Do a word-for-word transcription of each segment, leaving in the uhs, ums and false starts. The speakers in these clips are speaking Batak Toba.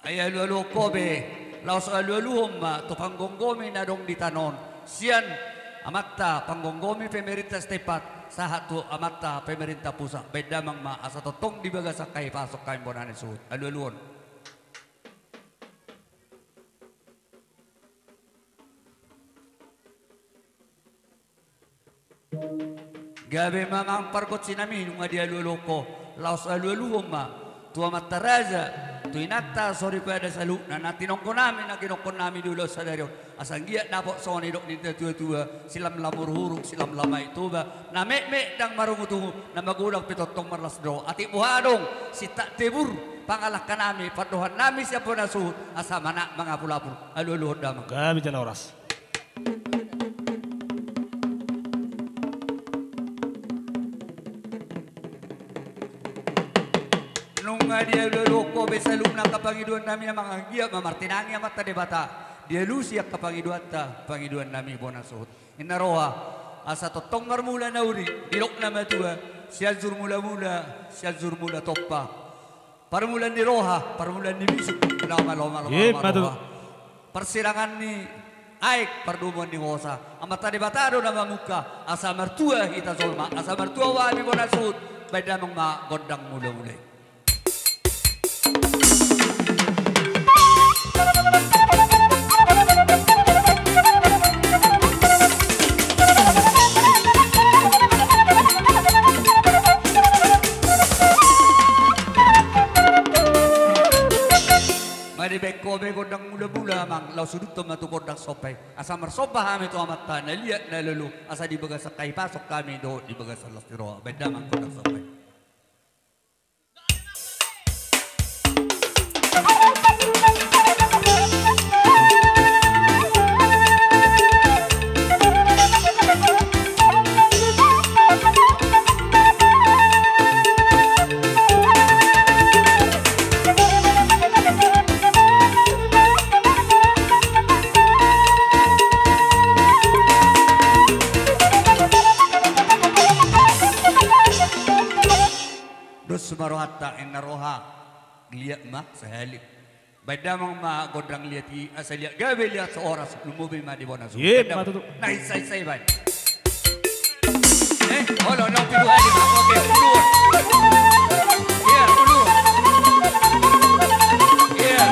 Ai alualuhon ho be, laos alualuhon ma tu panggomgomi na adong di tano on, sian amanta panggomgomi pemerintah setempat sahat tu amanta pemerintah pusat. Baen damang ma asa tongtong di bagasan hahipason hami bona ni suhut. Alualuhon. Gabe ma amang pargonsi nami, nunga dialualuhon ho, laos alualuhon ma tu amanta raja, tu inanta soripada saluhutna, na tinonggo nami, na ginokkon nami di ulaon sadari on. Asa anggiat dapot songon nidok ni natuatua: Silamlam uruhuru, silamlam aek Toba, na metmet ndang marungutungut, na magodang pe tongtong marlas ni roha. Atik boha adong sintak tebur pangalangka nami, pandohan nami sian bona suhut, asa manat mangapulapul. Alualuhon damang. Gabe jala horas. Nunga dialualuhon ho be saluhutna angka pangidoan nami, amang, anggiat ma martinangi Amanta Debata, dialusi angka pangidoanta, pangidoan nami bona suhut. Ninna roha, asa tongtong marmula na uli, didok na matua: Sianjur mulamula, Sianjur mula tompa. Parmulaan ni roha, parmulaan ni bisuk, lama, lama, lama, Ima lama tutu. Roha. Parsirangan ni aek, pardomuan ni hosa. Amanta Debata do na mamungka, asa martua hita jolma, asa martua hami bona suhut. Baen damang ma gondang mulamula i. Mari baen ho be gondang mulamula, amang, laos uduthon ma tu gondang somba i. Asa marsomba hami tu Amanta na liat na lolo, asa di bagasan hahipason hami dohot di bagasan las ni roha. Baen damang gondang somba i. Dos ma rohanta, ninna roha. Liat ma sahali. Baen damang ma gondang liat i, asa liat gabe liat so horas, lumobi ma di bona suhut. Ima tutu. Na hisa-hisa i baen. Eh, olo, na pilu hali ma. Oke, ulu. Iya, ulu. Iya.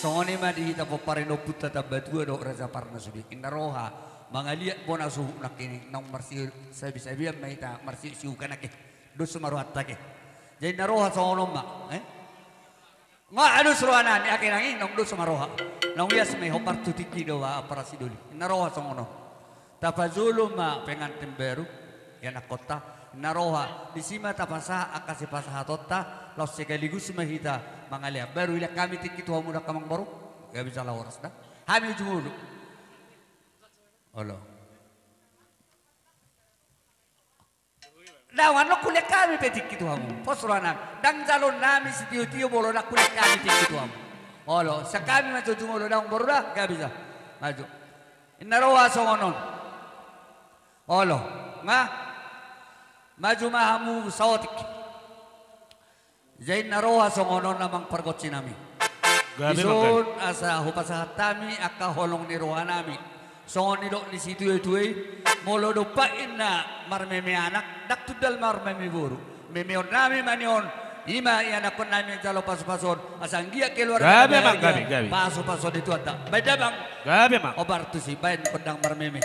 Songon i ma di hita pomparan ni ompunta Tambatua dohot Raja Parna sude. Ninna roha, mangaliat bona suhut nangkin i, naung marsisabisabian ma hita, marsiukiukian nangkin. Dos ma rohanta, ake. Jadi ninna roha songon on ma, eh? Nga dos roha nami, ake, nangkin naung dos ma roha. Naung ias ma i, hombar tu tingki do ba ampara sidoli. Ninna roha songon on. Tapajolo ma pengantin baru, ianakhonta. Ninna roha, disi ma tapasahat angka sipasahatonta, laos sekaligus ma hita mangalean. Baru ilean hami tingki tu hamu da amangboru. Gabe jala horas da. Hami jumolo. Olo. Ndang, annon hulean hami pe tingki tu hamu. Pos rohanami. Ndang jaloonnami sitiotio molo ndang hulean hami tingki tu hamu. Olo, sian hami ma jo jumolo, daong boru da, gabe sa. Maju. Inna roha songon on. Olo, nga. Maju ma hamu saotik. Jadi inna roha songon on amang pargonsinami. Gabe, dison, manggabe. Asa hupasahat hami angka holong ni rohanami. Songon nidok ni situatua i, molo dompak inna marmeme anak, ndang tundal marmeme boru. Memeonnami ma nion, i ma ianakkonnami manjalo pasupasuon, asa anggiat keluarga. Gabe, manggabe, gabe. Pasupasuon ni Tuhanta. Baen da, amang. Gabe, amang. Hombar tusi, baen gondang marmeme.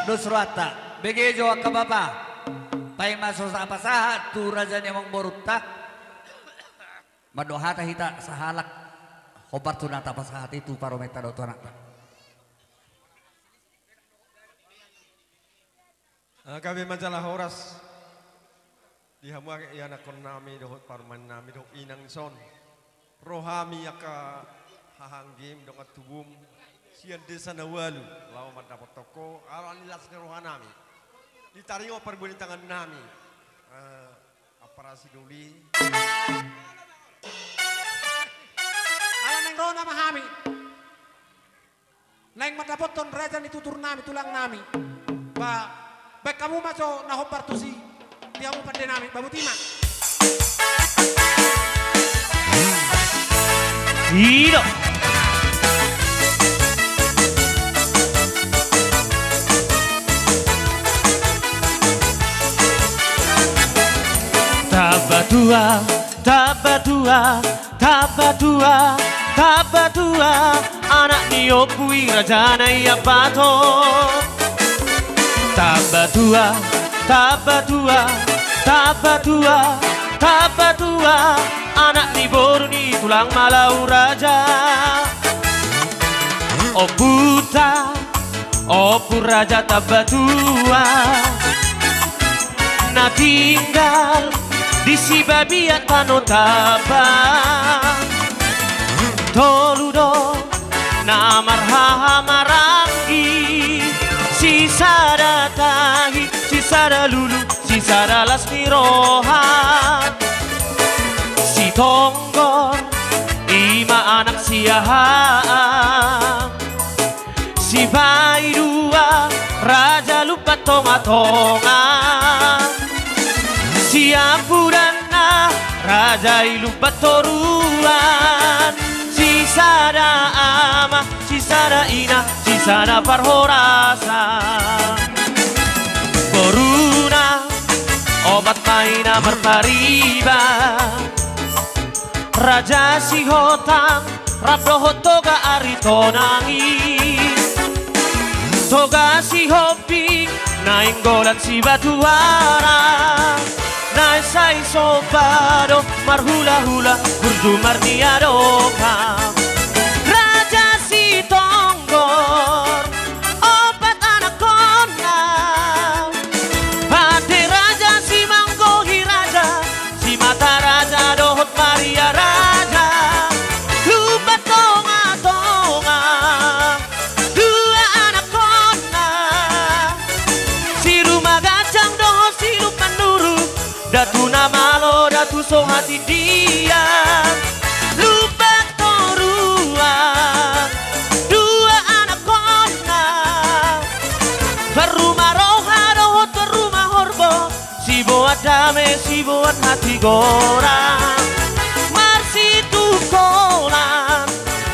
Dos rohanta. Bege jo angka bapa. Paima so sahat pasahat tu raja ni amangborunta. Mandok hata hita sahalak. Hombar tu na tapasahat i tu parumaenta dohot tu anakta. Ah, gabe ma jala horas di hamu angka ianakkonnami dohot parumaennami dohot inang dison. Ro hami angka hahaanggim dongan tubum sian desa na ualu laho mandapothon ho ala ni las ni rohanami. Ditaringot parbue ni tangannami. Ah, ampara sidoli. Ala naeng ro nama hami. Naeng mandapothon raja ni tuturnami, tulangnami. Ba, baen hamu ma jo na hombar tusi, di hamu pandenami, ba boti ma. I do. Tamba tua, tamba tua, tamba tua, tamba tua, anak ni ompu i raja na i ambato. Tamba tua, tamba tua, tamba tua, tamba tua, anak ni boru ni tulang Malau Raja. Ompunta, ompu raja tamba tua. Na tinggal di sibabiat tano tamba. Tolu do na marhaha maranggi, sisada tahi, sisada lulu, sisada las ni roha. Si Tonggor, i ma anak siahaan. Si Dipaidua raja Lumban Tongatonga, siampudanna raja i Lumban Toruan, sisada ama, sisada ina, sisada parhorasan. Boruna opat ma i na marpariban, Raja Sihotang rap dohot Toga Aritonang i, Toga Sihombing, Nainggolan Sibatuara, na sai somba do marhulahula burju marniadokan. Raja Sitonggor opat anakkonna, pande Raja Simanggohi Raja, Simata Raja dohot Maria Raja, Lumban Tongatonga dua anakkonna, si Ruma Ganjang dohot si Lumban Nuruk, Datu Namalo, Datu Sohatindian, Lumban Toruan dua anakkonna, Tuan Ruma Roha dohot Tuan Ruma Horbo, siboan dame, siboan hatigoran, marsitungkolan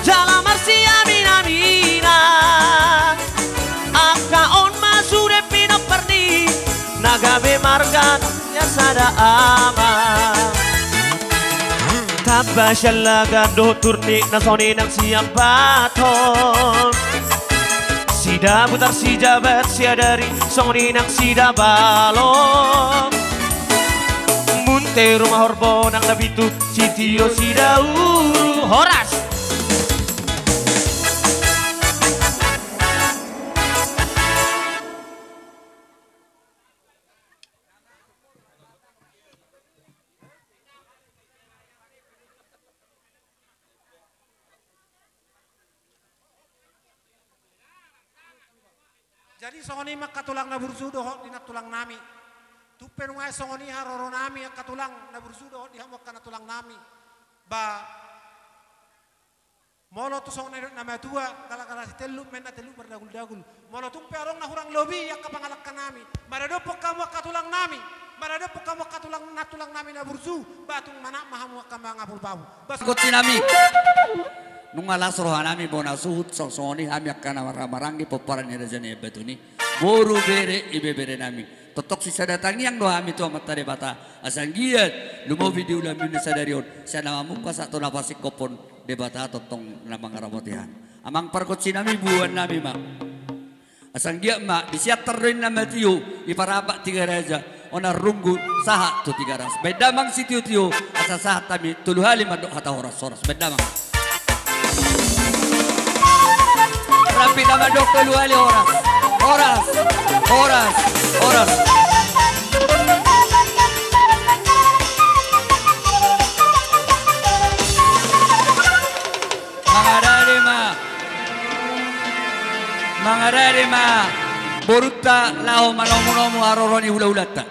jala marsiaminaminan. Angka on ma sude pinompar ni na gabe marga na sada ama. Tamba sialagan dohot turnik na songon i nang siambaton, Sidabutar, Sijabat, Siadari, songon i nang Sidabalok, Munte, Ruma Horbo nang na pitu, Sitio, Sidauru. Horas. Jadi songon i ma angka tulang na burju dohot di nantulang nami. Tung pe nunga songon i haroro nami angka tulang na burju dohot di hamu angka nantulang nami. Ba molo tung songon na nidok na matua, galagala sitelluk ma inna telluk mardaguldagul. Molo tung pe adong na hurang lobi angka pangalangka nami, maradophon hamu angka tulang nami, maradophon hamu angka tulang, nantulang nami na burju, ba tung manat ma hamu angka mangapul pamu. Ba pargonsi nami, nunga las roha nami bona suhut songon i hami angka na marhahamaranggi pomparan ni raja ni Ambatuni, boru, bere, ibebere nami. Tongtong sisada tangiang do hami tu Amanta Debata, asa anggiat lumobi di ulaon nami sadari on, sai na mamungka sahat tu na pasingkophon Debata tongtong na mangaramoti hami. Amang pargonsi nami, boan nami ma. Asa anggiat ma di Siantar do inna ma tio, i Parapak Tiga Raja, onan runggu sahat tu Tigaras. Baen damang sitiotio, asa sahat hami tolu hali mandok hata horas, horas. Baen damang. Rapi damang mandok tolu hali horas. Horas. Horas. Horas. Mangarade ma. Mangarade ma borunta laho manomunomu haroro ni hulahulanta.